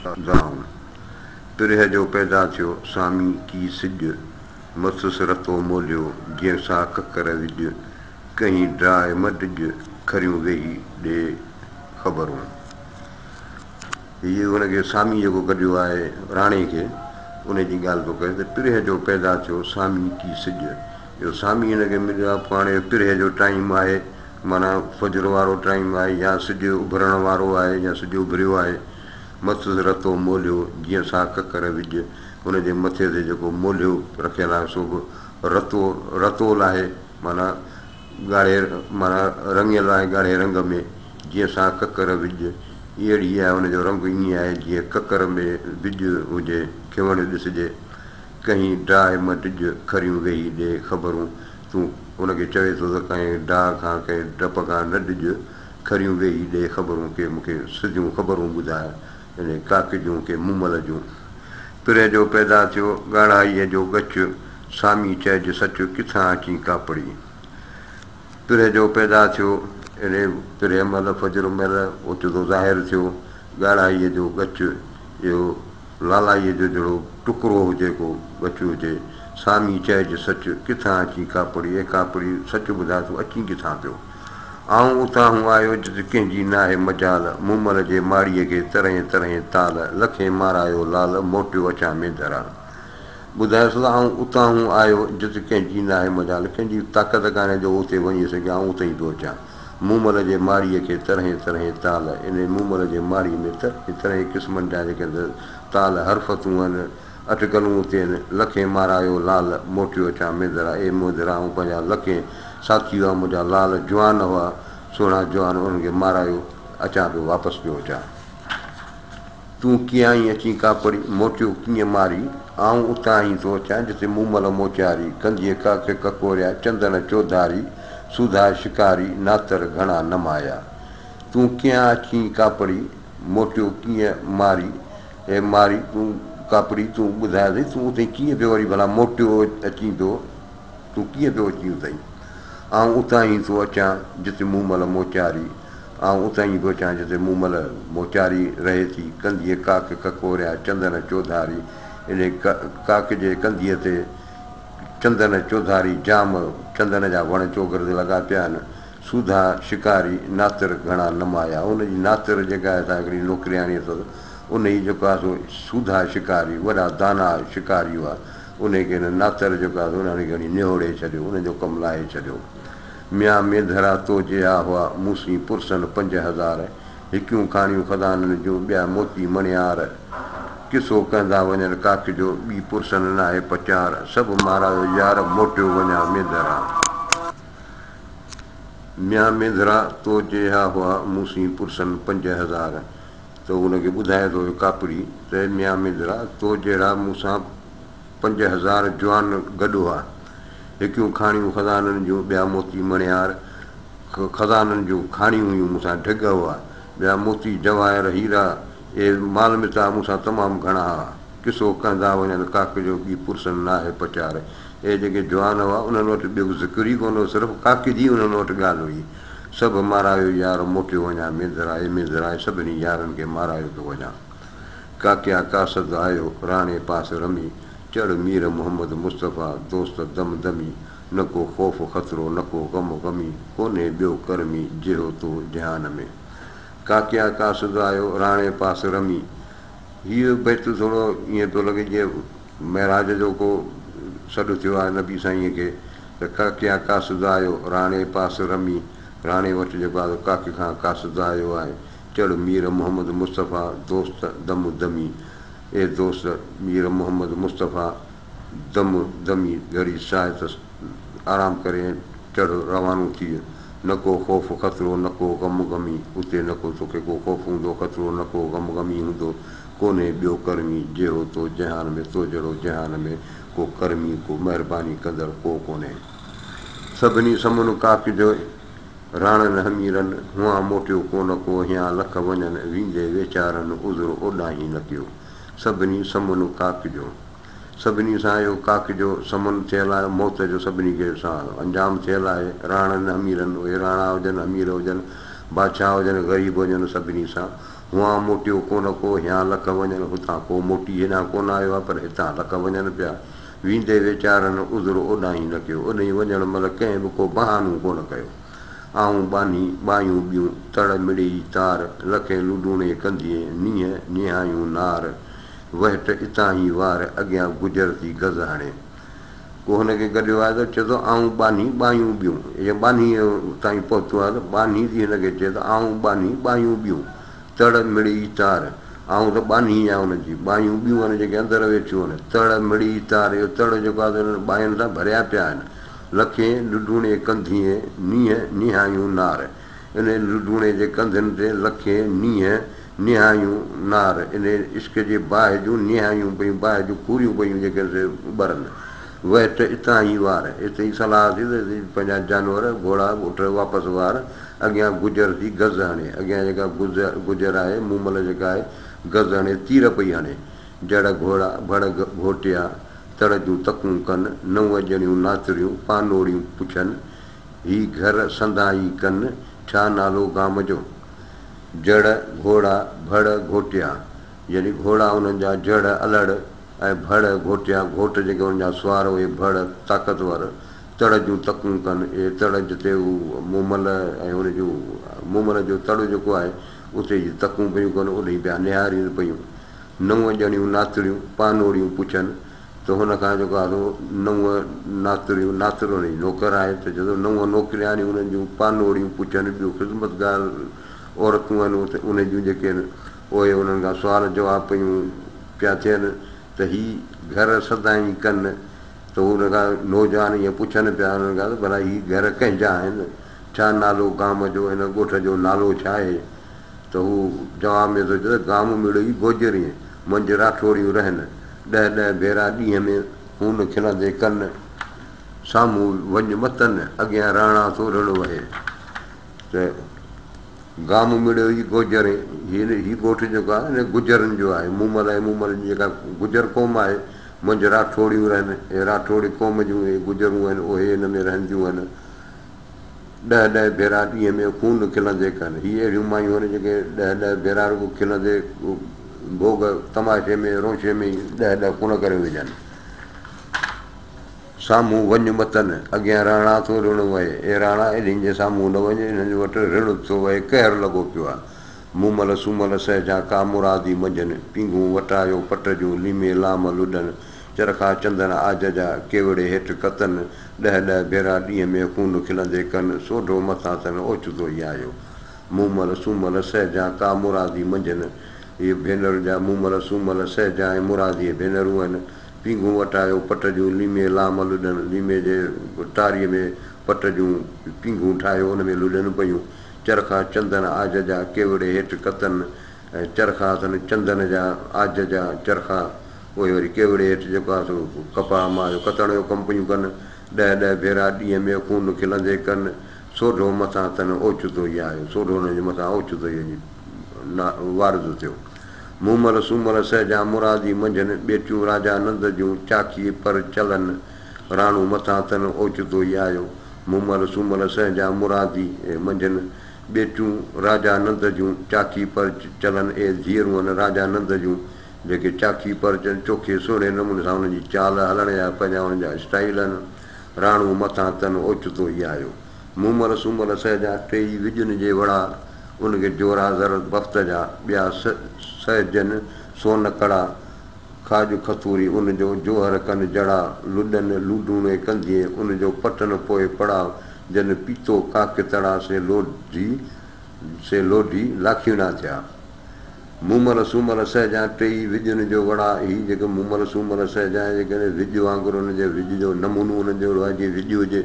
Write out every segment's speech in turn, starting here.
دانهون. پرهه جو پيدا ٿيو، سامي ڪي سج، مٿس رتو مولهيو، جنهن سا ڪڪر وڄ، ڪنهين ڊاء م ڊڄ، کريون ويهي ڏي خبرون. هيء هن کي سامي جيڪو ڪڍيو آهي راڻي کي، انهيء جي ڳالهه ٿو ڪري ته پرهه جو پيدا ٿيو، سامي ڪي سج. اهو سامي هن کي مليو آهي، پوء هاڻي پرهه جو ٽائيم آهي، معنيٰ فجر وارو ٽائيم آهي يا سج اڀرڻ وارو آهي يا سج اڀريو آهي. مٿس رتو مولهيو، جيئن سا ڪڪر وڄ. هن جي مٿي تي جيڪو مولهيو رکيل آهي سو به رتو رتول آهي، معنيٰ ڳاڙهي معنيٰ رڱيل آهي ڳاڙهي رنگ ۾، جيئن سا ڪڪر وڄ. اهڙي آهي، ان جو رنگ ائين آهي جيئن ڪڪر ۾ وڄ هجي، کنوڻ ڏسجي. ڪنهين ڊاء م ڊڄ، کريون ويهي ڏي خبرون. تون ان کي چوي ٿو ته ڪنهن ڊاء کان، ڪنهن ڊپ کان نه ڊڄ، کريون ويهي ڏي خبرون، ڪي مون کي سڌيون خبرون ٻڌاء، يعني ڪاڪ جون ڪي مومل جون. پرهه جو پيدا ٿيو، ڳاڙهائيء جو ڳچ، سامي چئج سچ، ڪٿان اچين ڪاپڙي. پرهه جو پيدا ٿيو، يعني پرهه مهل، فجر مهل، اوچتو ظاهر ٿيو، ڳاڙهائيء جو ڳچ، اهو لالائيء جو جهڙو ٽڪرو هجي ڪو ڳچ هجي، سامي چئج سچ، ڪٿان اچين ڪاپڙي، اي ڪاپڙي، سچ ٻڌاء تون اچين ڪٿان پيو؟ آئون اتاهون آيو جت ڪنهن جي ناهي مجال، مومل جي ماڙيء کي طرحين طرحين تال، لکين مارايو لال، موٽيو اچان مينڌرا. ٻڌايس ته آئون اتاهون آيو جت ڪنهن جي ناهي مجال، ڪنهن جي طاقت ڪانهي جو اتي وڃي سگهيان، آئون اتي ئي پيو اچان. مومل جي ماڙيء کي طرحين طرحين تال، انهيء مومل جي ماڙيء ۾ طرحين طرحين قسمن جا جيڪي تال، حرفتون، آهن، اٽڪلون اتي آهن. لکين مارايو لال، موٽيو اچان مينڌرا، اي مينڌرا آئون پنهنجا لکين ساٿي هئا منهنجا لال جوان هئا، سهڻا جوان، انهن کي مارايو اچان پيو، واپس پيو اچان. تون ڪيائين اچين ڪاپڙي، موٽيو ڪيئن ماري، آئون اتان ئي ٿو اچان، جتي مومل موچاري، ڪنڌيء ڪاڪ ڪڪوريا، چندن چوڌاري، سوڌا شڪاري، ناتر گهڻا نمايا. تون ڪيئن اچين ڪاپڙي، موٽيو ڪيئن ماري، اي ماري تون ڪاپڙي، تون ٻڌاء سهي، تون اتي ڪيئن پيو وري ڀلا موٽيو اچين پيو، تون ڪيئن پيو اچين اتئين؟ آئون اتان ئي ٿو اچان، جتي مومل موچاري. آئون اتان ئي پيو اچان، جتي مومل موچاري رهي ٿي. ڪنڌيء ڪاڪ ڪڪوريا، چندن چوڌاري. انهيء ڪاڪ جي ڪنڌيء تي چندن چوڌاري جام چندن جا وڻ چوگرد لڳا پيا آهن. سوڌا شڪاري، ناتر گهڻا نمايا. ان جي ناتر جيڪا آهي سا هڪڙي نوڪرياڻي اٿس. انهيء جيڪو آهي سو سوڌا شڪاري، وڏا داناء شڪاري هئا. انهيء کي هن ناتر جيڪو آهي سو انهن کي کڻي نهوڙي ڇڏيو، انهن جو ڪم لاهي ڇڏيو. ميان مينڌرا تو جيها هئا، مون سين پرسن 5000. هڪيون کاڻيون خزانن جون، ٻيا موتي مڻيار. قصو ڪهندا وڃن ڪاڪ جو، ٻي پرسن ناهي پچار. سڀ مارايو يار، موٽيو وڃان مينڌرا. ميان مينڌرا تو جيها هئا، مون سين پرسن 5000. ته ان کي ٻڌائي ٿو ڪاپڙي ته ميان مينڌرا تو جهڙا مون سان 5000 جوان گڏ هئا. هڪيون کاڻيون خزانن جون، ٻيا موتي مڻيار. خزانن جون کاڻيون هيون، مون سان ڍڳ هئا. ٻيا موتي، جواهر، هيرا، اهي مال متاع مون سان تمام گهڻا هئا. قصو ڪهندا وڃن ڪاڪ جو، ٻي پرسن ناهي پچار. اهي جيڪي جوان هئا، انهن وٽ ٻيو ذڪر ئي ڪونه هو، صرف ڪاڪ جي انهن وٽ ڳالهه هئي. سڀ مارايو يار، موٽيو وڃان مينڌرا، اي مينڌرا، سڀني يارن کي مارايو پيو وڃان. ڪاڪيا قاصد آيو، راڻي پاس رمي، چڙ مير محمد مصطفيٰ، دوست دم دمي، نه ڪو خوف خطرو، نه ڪو غم غمي، ڪونهي ٻيو ڪرمي، جيهو تو جهان ۾. ڪاڪيا قاصد آيو، راڻي پاس رمي. هيء بيت ٿورو ائين پيو لڳي جيئن معراج جو ڪو سڏ ٿيو آهي نبي سائينء کي ته ڪاڪيا قاصد آيو، راڻي پاس رمي، راڻي وٽ جيڪو آهي سو ڪاڪي کان قاصد آيو آهي. چڙ مير محمد مصطفيٰ، دوست دم دمي، اي دوست مير محمد مصطفيٰ، دم دمي گهڙي ساهه ته آرام ڪري ۽ چڙهه روانو ٿيء، نه ڪو خوف خطرو، نه ڪو غم غمي، اتي نه ڪو توکي ڪو خوف هوندو، خطرو، نه ڪو غم غمي هوندو، ڪونهي ٻيو ڪرمي جيهو تو جهان ۾، تو جهڙو جهان ۾ ڪو ڪرمي، ڪو مهرباني ڪندڙ ڪو ڪونهي. سڀني سمن ڪاڪ جو. راڻن هميرن، هئان موٽيو ڪونه ڪو، هيان لک وڃن، ويندي ويچارن، عذر اوڏانهين نه ڪيو. سڀني سمن ڪاڪ جو. سڀني سان اهو ڪاڪ جو سمن ٿيل آهي، موت جو سڀني کي سان انجام ٿيل آهي. راڻن هميرن، اهي راڻا هجن، امير هجن، بادشاهه هجن، غريب هجن، سڀني سان هئان موٽيو ڪونه ڪو، هيان لک وڃن، هتان ڪو موٽي هيڏانهن ڪونه آيو آهي، پر هتان لک وڃن پيا. ويندي ويچارن عذر اوڏانهين نه ڪيو. اوڏهين وڃڻ مهل ڪنهن به ڪو بهانو ڪونه ڪيو. آئون ٻانهي، ٻايون ٻيون، تڙ مڙيئي تار، لکين لوڊوڻي ڪنڌيين، نينهن نهايون نار، وهٽ اتاهين وار، اڳيان گجر ٿي گز هڻي. ڪو هن کي گڏيو آهي ته چئي ٿو آئون ٻانهي، ٻايون ٻيون. جيئن ٻانهيء تائين پهتو آهي ته ٻانهي ٿي هن کي چئي ته آئون ٻانهي، ٻايون ٻيون، تڙ مڙيئي تار. آئون ته ٻانهي آهيان ان جي، ٻايون ٻيون آهن جيڪي اندر ويٺيون آهن. تڙ مڙيئي تار، اهو تڙ جيڪو آهي سو انهن ٻاين سان ڀريا پيا آهن. لکين لڊوڻي ڪنڌيين، نينهن نهايون نار. انهي لڊوڻي جي ڪنڌين تي لکين نينهن نهايون نار. انهي عشق جي باهه جون نهايون پيون، باهه جون کوريون پيون جيڪي سي ٻرن. وهٽ اتان ئي وار. اتي ئي صلاح ٿي ته پنهنجا جانور، گهوڙا، اٺ واپس وار. اڳيان گجر ٿي گز هڻي. اڳيان جيڪا گجر آهي، مومل جيڪا آهي، گز هڻي، تير پئي هڻي. جڙ گهوڙا، ڀڙ گهوٽيا، تڙ جون تڪون ڪن، نو ڄڻيون ناتريون، پانوڙيون پڇن، هي گهر سندائين ڪن، ڇا نالو گام جو؟ جڙ گهوڙا، ڀڙ گهوٽيا، يعني گهوڙا انهن جا جڙ، الڙ، ۽ ڀڙ گهوٽيا، گهوٽ جيڪي انهن جا سوار اهي ڀڙ، طاقتور، تڙ جون تڪون ڪن، اهي تڙ جتي هو مومل ۽ ان جون مومل جو تڙ جيڪو آهي، اتي جي تڪون پيون ڪن، اوڏهين پيا نهارين پيون. نو ڄڻيون ناتريون پانوڙيون پڇن ته هن کان جيڪو آهي سو نو ناتريون، ناتر هن جي نوڪر آهي ته چئي ٿو نو نوڪرياڻيون انهن جون پانوڙيون پڇن، ٻيون خدمتگار عورتون آهن اتي انهن جون جيڪي آهن اهي انهن کان سوال جواب پيون پيا ٿين ته هي گهر سدائين ڪن ته هو ان کان نوجوان ائين پڇن پيا انهن کان ته ڀلا هي گهر ڪنهن جا آهن، ڇا نالو گام جو، هن ڳوٺ جو نالو ڇا آهي؟ ته هو جواب ۾ ٿو چئي ته گام مڙئي گوجرين، منجهه راٺوڙيون رهن، ڏهه ڏهه ڀيرا ڏينهن ۾ خون کلندي ڪن، سامهون وڃ متن، اڳيان راڻا ٿو رڻ وهي. ته گام مڙئي گوجرين، هي ڳوٺ جيڪو آهي ان گجرن جو آهي، مومل ۽ مومل جي جيڪا گجر قوم آهي، منجهه راٺوڙيون رهن، اهي راٺوڙي قوم جون اهي گجرون آهن، اهي هن ۾ رهنديون آهن. ڏهه ڏهه ڀيرا ڏينهن ۾ خون کلندي ڪن. هي اهڙيون مايون آهن جيڪي ڏهه ڏهه ڀيرا رڳو کلندي ڀوڳ تماشي ۾ رونشي ۾ ئي ڏهه ڏهه خون ڪريو وجهن. سامهون وڃ متن، اڳيان راڻا ٿو رڻ وهي. اي راڻا انهن جي سامهون نه وڃ، انهن وٽ رڻ ٿو وهي، قهر لڳو پيو آهي. مومل سومل سهجان ڪا مرادي منجهن، پينگهون وٽايو پٽ جون، ليمي لام لڏن. چرخا چندن عاج جا، ڪيوڙي هيٺ ڪتن، ڏهه ڏهه ڀيرا ڏينهن ۾ خون کلندي ڪن، سوڍو مٿان تن اوچتو ئي آيو. مومل سومل سهجان ڪا مرادي منجهن، اهي ڀينرن جا مومل سومل سهجان ۽ مرادي اهي ڀينرون آهن. پينگهون وٽايو پٽ جون، ليمي لام لڏن، ليمي جي ٽاريء ۾ پٽ جون پينگهون ٺاهيو ان ۾ لڏن پيون. چرخا چندن عاج جا، ڪيوڙي هيٺ ڪتن، ۽ چرخا اٿن چندن جا، عاج جا چرخا، اهي وري ڪيوڙي هيٺ جيڪو آهي سو ڪپاهه مان جو ڪتڻ جو ڪم پيون ڪن. ڏهه ڏهه ڀيرا ڏينهن ۾ خون کلندي ڪن. سوڍو مٿان تن اوچتو ئي آيو. سوڍو انهن جي مٿان اوچتو ئي وڃي وارد ٿيو. مومل سومل سهجان مرادي منجهن، ٻيٽيون راجا نند جون چاکي پر چلن. راڻو مٿان تن اوچتو ئي آيو. مومل سومل سهجان مرادي منجهن، ٻيٽيون راجا نند جون چاکي پر چلن. اي ڌيئرون راجا نند جون جيڪي چاکي پرچن چوکي سهڻي نموني سان انهن جي چال هلڻ جا پنهنجا انهن جا اسٽائيل آهن. راڻو مٿان تن اوچتو ئي آيو. مومل سومل سهجا ٽيئي وڄن جي وڙا، ان کي جورا زر بخت جا، ٻيا سهجن سون ڪڙا، کاڄ کٿوري ان جو، جوهر ڪن جڙا، لڏن لوڊوڻي ڪنڌيين ان جو، پٽن پوء پڙا، جن پيتو ڪاڪ تڙا، سي لوڍي سي لوڍي لاکيڻا ٿيا. مومل سومل سهجان ٽيئي وڄن جو وڙا، هي جيڪي مومل سومل سهجان جيڪڏهن وڄ وانگر انهن جي وڄ جو نمونو انهن جهڙو آهي جيئن وڄ هجي،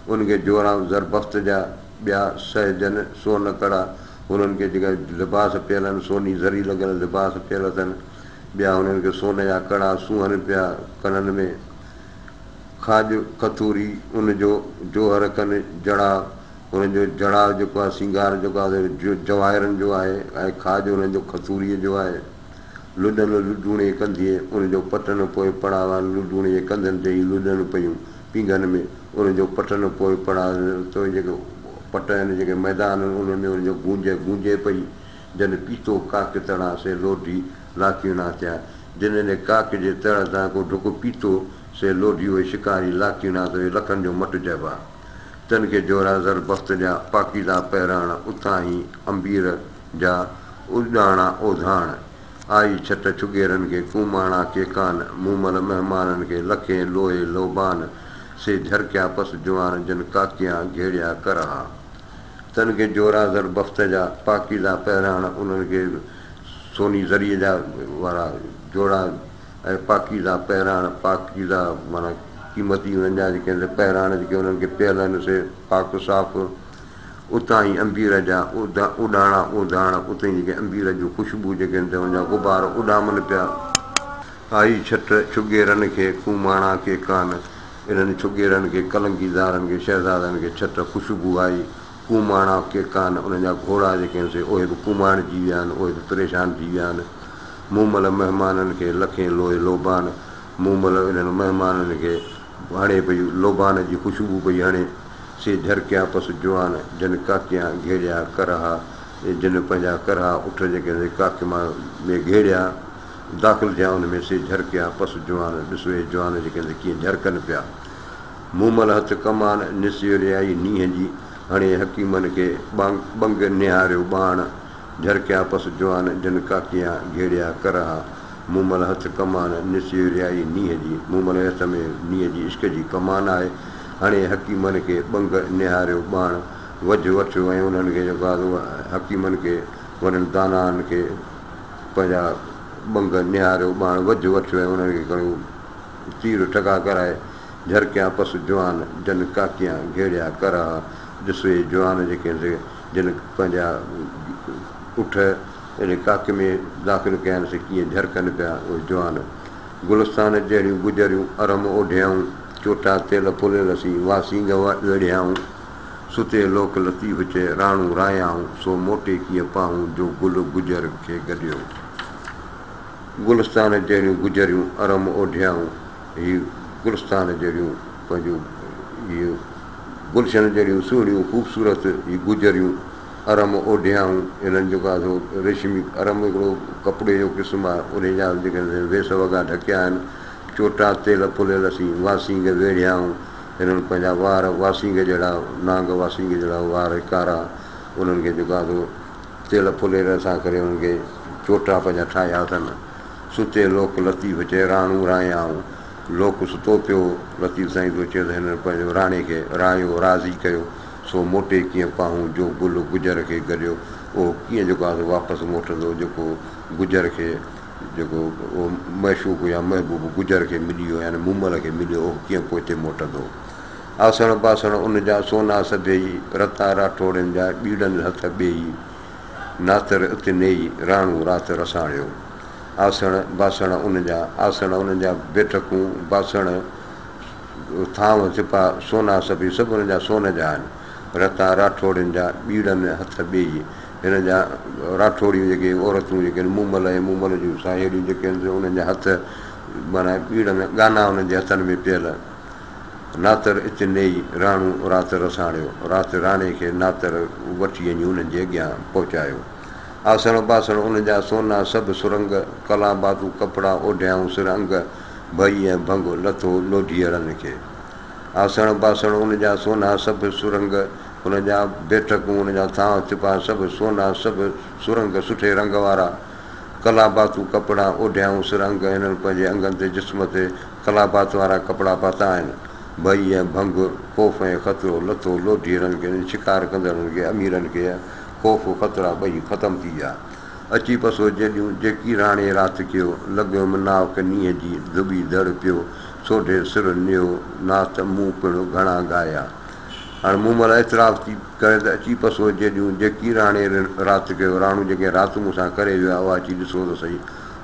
ان کي جورا زربفت جا ٻيا سهجن سون ڪڙا، هنن کي جيڪا لباس پيل آهن سوني زري لڳل لباس پيل اٿن، ٻيا هنن کي سون جا ڪڙا سونهن پيا ڪنن ۾، کاڄ کٿوري ان جو جوهر ڪن جڙا. انهن جو جڙاء جيڪو آهي، سينگار جيڪو آهي، سو جواهرن جو آهي ۽ کاڄ انهن جو کٿوريء جو آهي. لڏن لڊوڻي ڪنڌيء، ان جو پٽن پوء پڙاء آهن، لڊوڻي جي ڪنڌن تي ئي لڏن پيون، پينگهن ۾، انهن جو پٽن پوء پڙاء، تو جيڪي پٽ آهن، جيڪي ميدان آهن، انهن ۾ انهن جو گونج گونجي پئي، جن پيتو ڪاڪ تڙان، سي لوڍي لاکيڻا ٿيا. جن ان ڪاڪ جي تڙ تان ڪو ڍڪ پيتو، سي لوڍي اهي شڪاري لاکيڻا ته اهي لکن جو مٽ چئبا. تن کي جورا زر بخت جا، پاڪيزا پهراڻ، اٿاهين عنبير جا، اڏاڻا اوڌاڻ. آئي ڇٽ ڇڳيرن کي، ڪوماڻا ڪيڪان، مومل مهمانن کي، لکين لوهي لوبان، سي جهرڪيا پس جوان، جن ڪاڪيان گهيڙيا ڪرها. تن کي جورا زر بخت جا، پاڪيزا پهراڻ، انهن کي سوني زريء جا وارا جوڙا ۽ پاڪيزا پهراڻ، پاڪيزا معنيٰ قيمتي انهن جا جيڪي پهراڻ جيڪي انهن کي پيل آهن سي پاڪ صاف. اتان ئي عنبير جا اڏاڻا اوڌاڻ، اتي ئي جيڪي عنبير جون خوشبو جيڪي آهن ته ان جا غبار اڏامن پيا. آئي ڇٽ ڇڳيرن کي، ڪوماڻا ڪي ڪان، انهن ڇڳيرن کي، ڪلنگيدارن کي، شهزادن کي ڇٽ خوشبو آئي. ڪوماڻا ڪي ڪان، انهن جا گهوڙا جيڪي آهن سي اهي به ڪوماڻجي ويا آهن، اهي به پريشان ٿي ويا آهن. مومل مهمانن کي، لکين لوهي لوبان، مومل انهن مهمانن کي هڻي پئي، لوبان جي خوشبو پئي هڻي. سي جهرڪيا پس جوان، جن ڪاڪيان گهيڙيا ڪرها، جن پنهنجا ڪرها اٺ جيڪي سي ڪاڪ مان ۾ گهيڙيا، داخل ٿيا ان ۾، سي جهرڪيا پس جوان، ڏس اهي جوان جيڪي سي ڪيئن جهرڪن پيا. مومل هٿ ڪمان، نسيو ريائي نينهن جي، هڻي حڪيمن کي ٻنگ نهاريو ٻاڻ. جهرڪيا پس جوان، جن ڪاڪيان گهيڙيا ڪرها، مومل هٿ ڪمان، نسيو ريائي نينهن جي، مومل جي هٿ ۾ نينهن جي عشق جي ڪمان آهي، هڻي حڪيمن کي ٻنگ نهاريو ٻاڻ، وجهه وٺيو ۽ انهن کي جيڪو آهي سو حڪيمن کي وڏن دانائن کي پنهنجا ٻنگ نهاريو ٻاڻ، وجهه وٺيو ۽ انهن کي کڻي تير ٺڪا ڪرائي، جهرڪيان پس جوان، جن ڪاڪيان گهيڙيا ڪرها، ڏس اهي جوان جيڪي سي جن پنهنجا اٺ ان ڪاڪ ۾ داخل ڪيا آهن سي ڪيئن جهرڪن پيا اهي جوان. گلستان جهڙيون گجريون ارم اوڍيائون، چوٽا تيل ڦليل سين واسينگ ويڙهيائون. ستي لوڪ لطيف چئي راڻو رايائون، سو موٽي ڪيئن پاهون جو گل گجر کي گڏيو. گلستان جهڙيون گجريون ارم اوڍيائون، هي گلستان جهڙيون پنهنجون هي گلشن جهڙيون سهڻيون خوبصورت هي گجريون ارم اوڍيائون، هنن جيڪو آهي سو ريشمي ارم هڪڙو ڪپڙي جو قسم آهي، انهي جا جيڪي ويس وڳا ڍڪيا آهن، چوٽا تيل ڦليل سين واسينگ ويڙهيائون، هنن پنهنجا وار واسينگ جهڙا نانگ واسينگ جهڙا وار ڪارا انهن کي جيڪو آهي سو تيل ڦليل سان ڪري انهن کي چوٽا پنهنجا ٺاهيا اٿن. ستي لوڪ لطيف چئي راڻو رايائون، لوڪ ستو پيو هو، لطيف سائين ٿو چئي ته هنن پنهنجو راڻي کي رايو، راضي ڪيو، سو موٽي ڪيئن پاهون جو گل گجر کي گڏيو، اهو ڪيئن جيڪو آهي سو واپس موٽندو جيڪو گجر کي جيڪو اهو معشوق يا محبوب گجر کي ملي ويو يعني مومل کي مليو اهو ڪيئن پوئتي موٽندو. آسڻ باسڻ ان جا سونا سڀيئي، رتا راٺوڙين جا ٻيڙن هٿ ٻيئي. ناتر ات نيئي، راڻو رات رساڻيو. آسڻ باسڻ ان جا، آسڻ انهن جا بيٺڪون، باسڻ، ٿانو ٿپا، سونا سڀيئي، سڀ انهن جا سون جا آهن. رتا راٺوڙين جا، ٻيڙن هٿ ٻيئي. هنن جا راٺوڙيون جيڪي عورتون جيڪي آهن، مومل ۽ مومل جون ساهيڙيون جيڪي آهن سي انهن جا هٿ معنيٰ ٻيڙن ڳانا انهن جي هٿن ۾ پيل. ناتر ات نيئي، راڻو رات رساڻيو. رات راڻي کي ناتر وٺي وڃي انهن جي اڳيان پهچايو. آسڻ باسڻ ان جا سونا سڀ سرنگ، ڪلاباتون ڪپڙا اوڍيائون سر انگ، ڀئي ۽ ڀنگ لٿو لوڍيئڙن کي. آسڻ باسڻ ان جا سونا سڀ سرنگ، ان جا بيٺڪون ان جا ٿانء ٿپا سڀ سونا سڀ سرنگ سٺي رنگ وارا. ڪلاباتون ڪپڙا اوڍيائون سر انگ، هنن پنهنجي انگن تي جسم تي ڪلابات وارا ڪپڙا پاتا آهن. ڀئي ۽ ڀنگ، خوف ۽ خطرو لٿو لوڍيئڙن کي، انهن شڪار ڪندڙن کي، اميرن کي خوف خطرا ٻئي ختم ٿي ويا. اچي پسو جيڏيون، جيڪي راڻي رات ڪيو، لڳيم ناوڪ نينهن جي، ڌٻي ڌڙ پيو، سوڍي سر نيو، ناٿ مون پڻ گهڻا ڳايا. هاڻ مون مهل اعتراف ٿي ڪري ته اچي پسو جيڏيون، جيڪي راڻي رات ڪيو، راڻو جيڪي رات مون سان ڪري ويو آهي، اها اچي ڏسو ته سهي.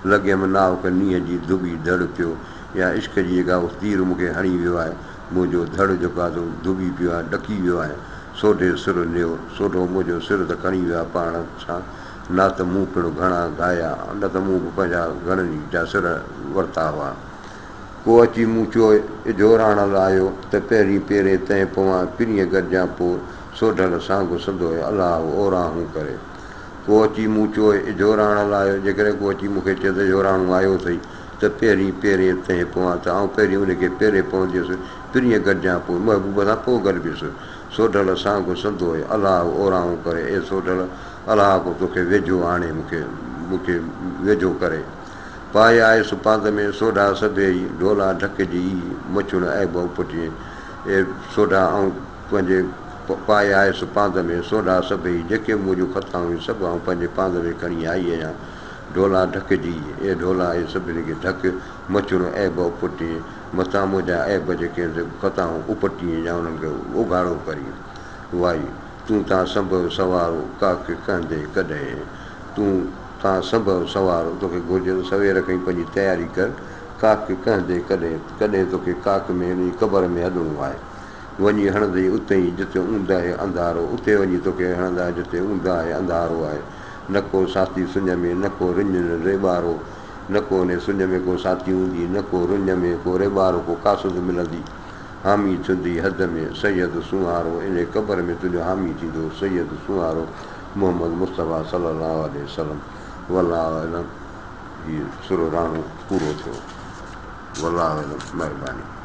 لڳيم ناوڪ نينهن جي، ڌٻي ڌڙ پيو، يا عشق جي جيڪا اهو تير مون کي هڻي ويو آهي، منهنجو ڌڙ جيڪو آهي سو ڌٻي پيو آهي، ڏڪي ويو آهي. سوڍي سر نيو، سوڍو منهنجو سر ته کڻي ويو آهي پاڻ سان، نه ته مون پڻ گهڻا گهايا، نه ته مون به پنهنجا گهڻن ئي جا سر ورتا هئا. ڪو اچي مون چوء، اجهو راڻل آيو، ته پهرين پيرين تنهن پوان، پرينء گڏجان پوء، سوڍل سانگ سندوء، الله اورانهون ڪري. ڪو اچي مون چوء، اجهو راڻل آيو، جيڪڏهن ڪو اچي مون کي چئي ته اجهو راڻو آيو اٿئي، ته پهرين پيرين تنهن پوان ته آئون پهرين ان کي پيرين پونديس، پرينء گڏجان پوء محبوب سان پوء گڏبيس. سوڍل سانگ سندوء، الله اورانهون ڪري، اي سوڍل! الله ڪو توکي ويجهو آڻي مون کي مون کي ويجهو ڪري. پائي آيس پاند ۾، سوڍا سڀيئي، ڍولا ڍڪجي ئي، مڇڻ عيب اپٽين. اي سوڍا! آئون پنهنجي پائي آيس پاند ۾، سوڍا سڀيئي، جيڪي به منهنجون خطائون هيون، سڀ آئون پنهنجي پاند ۾ کڻي آئي آهيان. ڍولا ڍڪجي، اي ڍولا! اي سڀني کي ڍڪ، مڇڻ عيب اپٽين. متان منهنجا عيب جيڪي آهن سي خطائون اپٽين يا انهن کي اگهاڙو ڪرين. وائي، تون تان سنڀئو سوارو، ڪاڪ ڪهندي ڪڏهن. تون تان سنڀئو سوارو، توکي گهرجي ته سوير کان ئي پنهنجي تياري ڪر، ڪاڪ ڪهندي ڪڏهن، ڪڏهن توکي ڪاڪ ۾ يعني قبر ۾ هلڻو آهي. وڃي هڻندئي اتي ئي، جتي اونداهي انڌارو، اتي وڃي توکي هڻندا، جتي اونداهي انڌارو آهي. نه ڪو ساٿي سڃ ۾، نه ڪو رڃ نه ريٻارو، نه ڪو انهي سڃ ۾ ڪو ساٿي هوندي، نه ڪو رڃ ۾ ڪو ريٻارو، ڪو قاصد ملندي. حامي ٿيندي حد ۾، سيد سونهارو، انهي قبر ۾ تنهنجو حامي ٿيندو، سيد سونهارو، محمد مصطفيٰ صلي الله عليه وسلم. والله اعلم. هي سر راڻو پورو ٿيو. والله اعلم. مهرباني.